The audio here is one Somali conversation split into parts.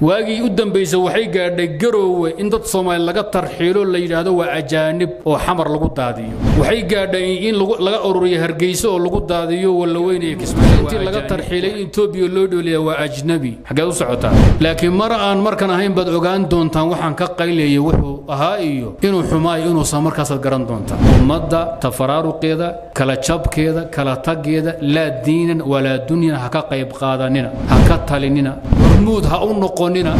Waagii u dambaysay waxay gaadhay Garoowe in dad Soomaali laga tarxiilo, la yidhaahdo waa ajaanib, oo Xamar lagu daadiyo. Waxay gaadhay in laga ururiyo Hargeyso oo lagu daadiyo Wallaweyn iyo Kismaayo. Intii laga tarxiilay in Etoobiya loo dhooliya waa ajnabi. Xaggeed u socotaa? Laakiin mar aan markan ahayn baad ogaan doontaan waxaan ka qaylayay wuxuu ahaa iyo inuu xumaayo inuusan, markaasaad garan doontaan. Ummadda tafaraaruqeeda, kala jabkeeda, kala taggeeda, laa diinan walaa dunyan, ha ka qayb qaadanina, ha ka talinina, hormuud ha u noqonina.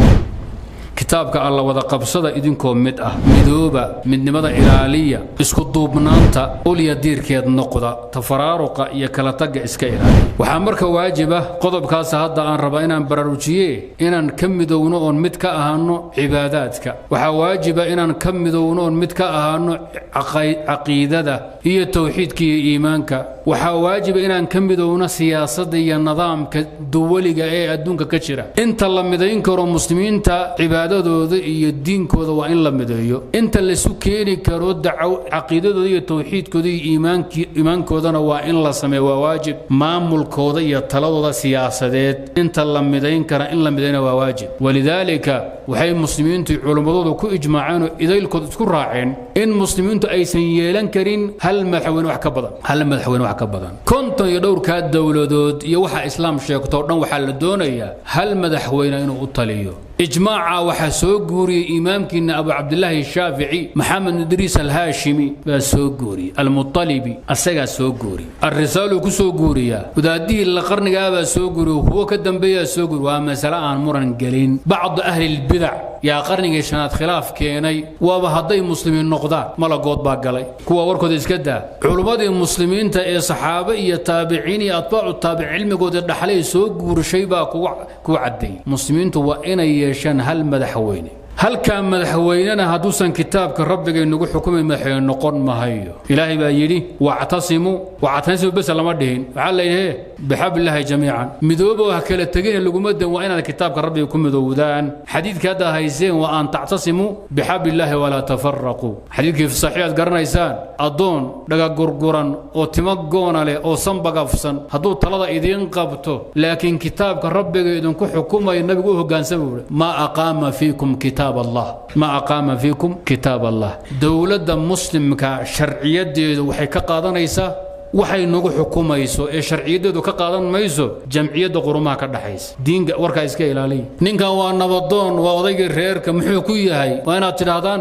Kitaabka Alla wada qabsada idinkoo mid ah, midooba, midnimada ilaaliya, isku duubnaanta ulya diirkeed noqda, tafaraaruqa iyo kala tagga iska ilaaliya. Waxaa marka waajib ah, qodobkaas hadda aan rabaa inaan baraarujiye, inaan ka midowno oon mid ka ahaano cibaadaadka. Waxaa waajiba inaan ka midowno oon mid ka ahaano caqiidada iyo towxiidka iyo iimaanka. Waxaa waajiba inaan ka midowno siyaasadda iyo nidaamka duwaliga ee adduunka ka jira. Inta la midayn karo muslimiinta cibaadadooda iyo diinkooda waa in la mideeyo. Inta laisu keeni karo dacaw caqiidadooda iyo towxiidkooda iyo iimaankoodana waa in la sameeyo, waa waajib. Maamulkooda iyo taladooda siyaasadeed inta la midayn kara in la midayna waa waajib. Walidaalika waxay muslimiintu culummadooda ku ijmaaceen oo idaylkood isku raaceen in muslimiintu aysan yeelan karin hal madaxweyne wax ka badan, hal madaxweyne wax ka badan. 50 iyo dhowrkaa dowladood iyo waxa islaam sheegto oo dhan waxaa la doonayaa hal madaxweyne inuu u taliyo. Ijmaaca waxaa soo guuriyey imaamkiina Abu Cabdilaahi Shaafici, Maxamed Idriis Alhaashimi baa soo guuriyey, Almuطalibi asagaa soo guuriyey, Alrisaaluu ku soo guuriyaa, wadaadihii la qarnigaabaa soo guuriya, kuwo ka dambeeyaa soo guuriya. Waa masale aan muran gelin. Bacdu ahli lbidac yaa qarnigii shanaad khilaaf keenay, waaba hadday muslimiin noqdaan malagood baa galay. Kuwa warkooda iska daa. Culummadii muslimiinta ee saxaabe iyo taabiciin iyo atbaacu taabic cilmigoodii dhaxlay soo guurshay baa kugu caddeeyey muslimiintu waa inay yeeshaan hal madaxweyne. Halkaa madaxweynena hadduusan kitaabka rabbigay nagu xukumay madaxweyne noqon mahayo. Ilaahay baa yidhi wactasimuu, wactasimu bes lama dhihin, waxaa la yidhi bixablillaahi jamiican, midoobo, ha kala tegina laguma dan. Waa inaad kitaabka rabbiga ku midowdaan. Xadiidka hadda hayseen waa an tactasimuu bixablillaahi walaa tafaraquu. Xadiidkii saxiix aad garanaysaan, addoon dhagagurguran oo timo goona leh oo sanbagafsan hadduu talada idiin qabto laakiin kitaabka rabbiga idinku xukumayo, nabigu u hoggaansama buuri, ma aqaama fiikum kitaab Allah, ma aqaama fiikum kitaab Allah. Dowladda muslimka sharciyadeedu waxay ka qaadanaysaa waxay nagu xukumayso ee sharciyadeedu ka qaadan mayso jamciyadda qurumaha ka dhaxaysa. Diinka warkaa iska ilaaliya. Ninkan waa nabadoon, waa odaygii reerka, muxuu ku yahay? Waa inaad tidhaahdaan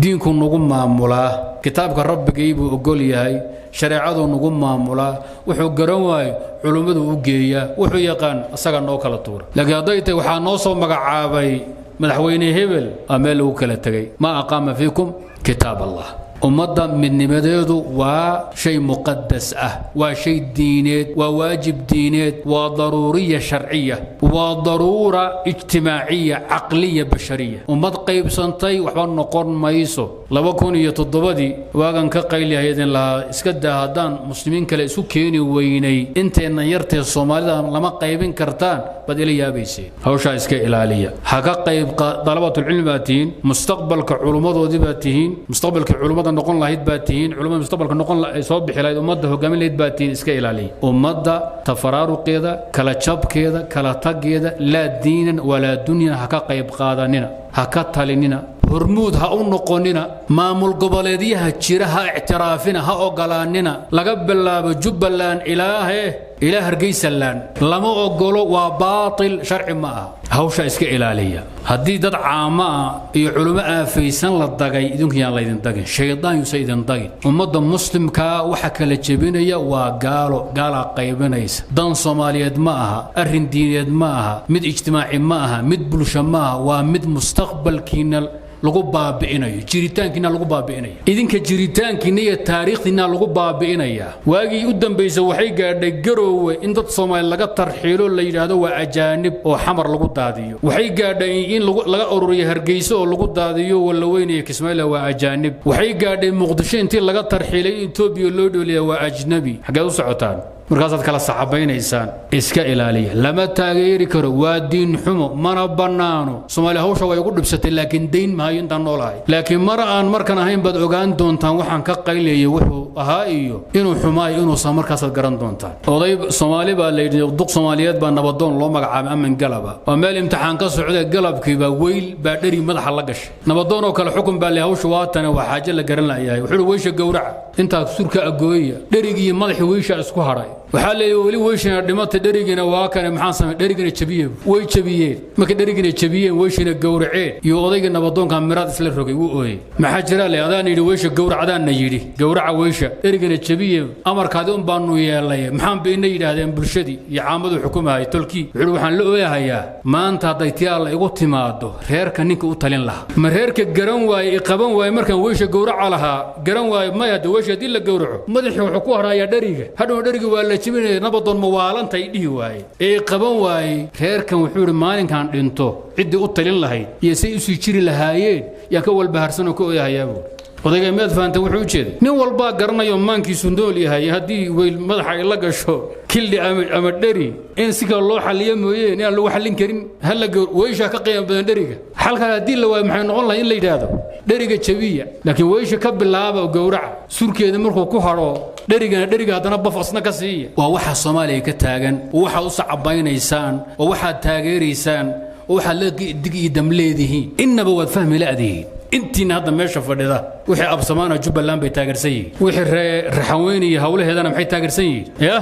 diinku nagu maamulaa, kitaabka rabbigay buu ogol yahay, shareecaduu nagu maamulaa, wuxuu garan waayo culummadu u geeyaa, wuxuu yaqaan asagaa noo kala tuura. Laakiin hadday tahay waxaa noo soo magacaabay madaxweyne hebel, aa meel lagu kala tegay. Ma aqaama fiikum kitaab Allah. Ummadda midnimadeedu waa shay muqadas ah, waa shay diineed, waa waajib diineed, waa daruuriya sharciya, waa daruura ijtimaaciya, caqliya, bashariya. Ummad qaybsantay waxba noqon mayso. 2007-dii waagan ka qaylihay idin lahaa iska daa, haddaan muslimiin kale isu keeni weynay inteennan yartee Soomaalida lama qaybin kartaan baad ila yaabayseen. Hawshaa iska ilaaliya. Ha ka qayb, dalabatulcilmi baad tihiin, mustaqbalka culummadoodii baad tihiin, mustaqbalkii culummada noqon lahayd baad tihiin, culimmada mustaqbalka noqon soo bixi lahayd, ummadda hogaamin lahayd baad tihiin. Iska ilaaliya ummadda tafaraaruqeeda, kala jabkeeda, kala taggeeda, laa diinan walaa dunyan, ha ka qayb qaadanina, ha ka talinina, hormuud ha u noqonina. Maamul goboleedyaha jira ha ictiraafina, ha ogolaanina. Laga bilaabo Jubbaland ilaahe ilaa Hargeysaland lama ogolo, waa baatil, sharci ma aha. Hawsha iska ilaaliya. Haddii dad caamo ah iyo culummo aafaysan la dagay, idinku yaan laydin dagin, shaydaan yuusan idin dagin. Ummadda muslimkaa waxa kala jebinaya waa gaalo, gaalaa qaybinaysa. Dan Soomaaliyeed ma aha, arrin diineed ma aha, mid ijtimaaci ma aha, mid bulsho ma aha, waa mid mustaqbalkiina lagu baabi'inayo, jiritaankiina lagu baabi'inayo, idinka jiritaankiina iyo taariikhdiina lagu baabi'inaya. Waagii u dambaysay waxay gaadhay Garoowe in dad Soomaali laga tarxiilo, la yidhaahdo waa ajaanib, oo Xamar lagu daadiyo. Waxay gaadhay in laga ururiyo Hargeyso oo lagu daadiyo Wallaweyn iyo Kismaayo, waa ajaanib. Waxay gaadhay Muqdisho intii laga tarxiilay in Etoobiya loo dhooliya, waa ajnabi. Xaggeed u socotaan? Markaasaad kala saxabaynaysaan. Iska ilaaliya, lama taageeri karo, waa diin xumo, mana bannaano. Soomaaliya hawsha way ugu dhibsatay, laakiin dayn mahayo intaan noolahay. Laakiin mar aan markan ahayn baad ogaan doontaan waxaan ka qaylayay wuxuu ahaa iyo inuu xumaayo inuusan, markaasaad garan doontaan. Oday Soomaali baa layidhi, duq Soomaaliyeed baa nabadoon loo magacaabay aman galaba. Waa meel imtixaan ka socda, galabkiibaa weyl baa dheri madaxa la gashay. Nabadoon oo kale xukun baa le, hawsha waatane, waa xaaje la garan layahay. Wuxuu weysha gowraca, intaa surka agooya, dherigii madaxii weysha isku hadhay. Waxaa leeyahy weli weyshina dhimatay, dherigiina waa kane, maxaan samay? Dherigina jabiye. Way jabiyeen. Markay dherigina jabiyeen, weyshina gowraceen, iyo odaygii nabadoonka miraad isla rogay, wuu ooyey. Maxaa jira le? Adaan yidhi weysha gowracdaanna yidhi gowraca weysha, dherigina jabiye, amarkaadi un baanu yeelay. Maxaan bay ina yidhaahdeen bulshadii iyo caamadu xukumahay tolkii? Wuxuu waxaan la ooyahayaa maanta hadday tii Alla igu timaado, reerka ninka u talin lahaa ma reerka garan waaye, i qaban waaye markaan weysha gowraca lahaa garan waaye? Maya, hadda weysha haddii la gowraco madaxii wuxuu ku hadhayaa dheriga, hadhow dherigi waa la jebinaya. Nabadoon ma waalanta i dhihi waaye ee qaban waaye reerkan? Wuxuu yidhi maalinkan dhinto ciddii u talin lahayd iyo say usii jiri lahaayeen yaan ka walbahaarsan oo ka ooyahayaa buuri. Odayga miyaad fahantay wuxuu u jeeday? Nin walbaa garanayo maankiisu nool yahay, haddii weyl madaxa ay la gasho kildhi ama dheri, in si kale loo xalliyo mooyeen inaan lagu xallin karin. Hala weyshaa ka qiimo badan dheriga. Xalkan haddii la waayo maxay noqon lahay? In la yidhaahdo dheriga jabiya, laakiin weysha ka bilaaba gowraca, surkeeda markuu ku hadho dherigana, dheriga haddana baf asna ka siiya. Waa waxa Soomaaliya ka taagan, oo waxaad u sacabaynaysaan, oo waxaad taageeraysaan, oo waxaad la dig iyo dam leedihiin. Innaba waad fahmi la'dihiin intiina hadda meesha fadhida. Wixii Absamaana Jubbaland bay taageersan yihiin, wixii Raxanweyn iyo howlaheedana maxay taageersan yihiin? Yah,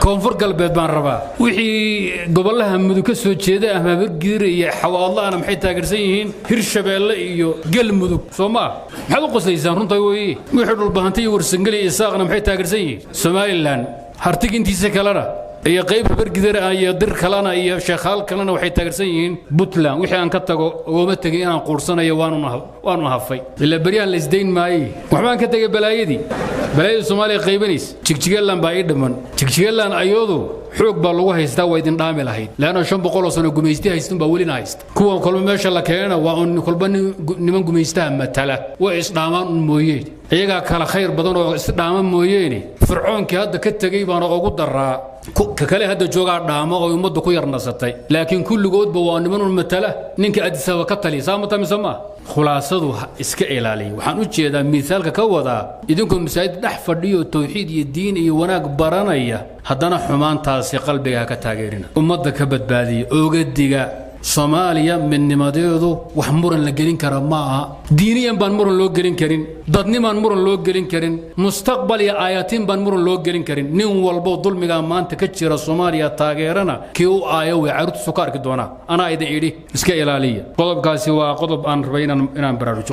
Koonfur Galbeed baan rabaa. Wixii gobolaha Mudug ka soo jeeda ama Habargidir iyo Xawaadla'ana maxay taageersan yihiin? Hirshabeelle iyo Galmudug, soo ma ah? Maxaad u qoslaysaan? Runta weeye. Wixii Dhulbahanta iyo Warsangeli iyo Isaaqna maxay taageersan yihiin? Somalilan. Hartiga intiisa kalena iyo qayb Habargidir iyo Dir kalena iyo Sheekhaal kalena waxay taageersan yihiin Puntland. Wixii aan ka tago ooma tegin inaan quursanayo, waanu hafay ilaa beryahan la isdayn maaye. Waxbaan ka tegay balaayadii Soomaaliya qaybanaysa. Jigjigaland baa ii dhiman. Jigjigaland ayadu xoog baa lagu haystaa, waa idin dhaami lahayd, leanna 500 oo sano gumaysti haystun baa welina haysta. Kuwan kolba meesha la keenana waa un kolba niman gumaystaha matala, way isdhaamaan un mooyeen, iyagaa kala khayr badan oo isdhaama mooyeene. Fircoonkii hadda ka tegey baana ugu daraa, ka kale hadda joogaa dhaama oo ummaddu ku yar nasatay, laakiin kulligoodba waa niman un matala ninka Addis Ababa ka taliya. Saa mata mise maa? Khulaasadu iska ilaaliya. Waxaan u jeedaa miisaalka ka wadaa, idinkoo masaajid dhex fadhiyo, tawxiid iyo diin iyo wanaag baranaya, haddana xumaantaasi qalbiga ha ka taageerina. Ummadda ka badbaadiya, oga diga. Soomaaliya midnimadeedu wax muran la gelin kara ma aha. Diiniyan baan muran loo gelin karin, dadnimaan muran loo gelin karin, mustaqbal iyo aayatiin baan muran loo gelin karin. Nin walbo dulmigaa maanta ka jira Soomaaliya taageerana, kii u aayo way carruurtiisu ka arki doonaa. Anaa idin idhi, iska ilaaliya. Qodobkaasi waa qodob aan rabay inaan baraarujo.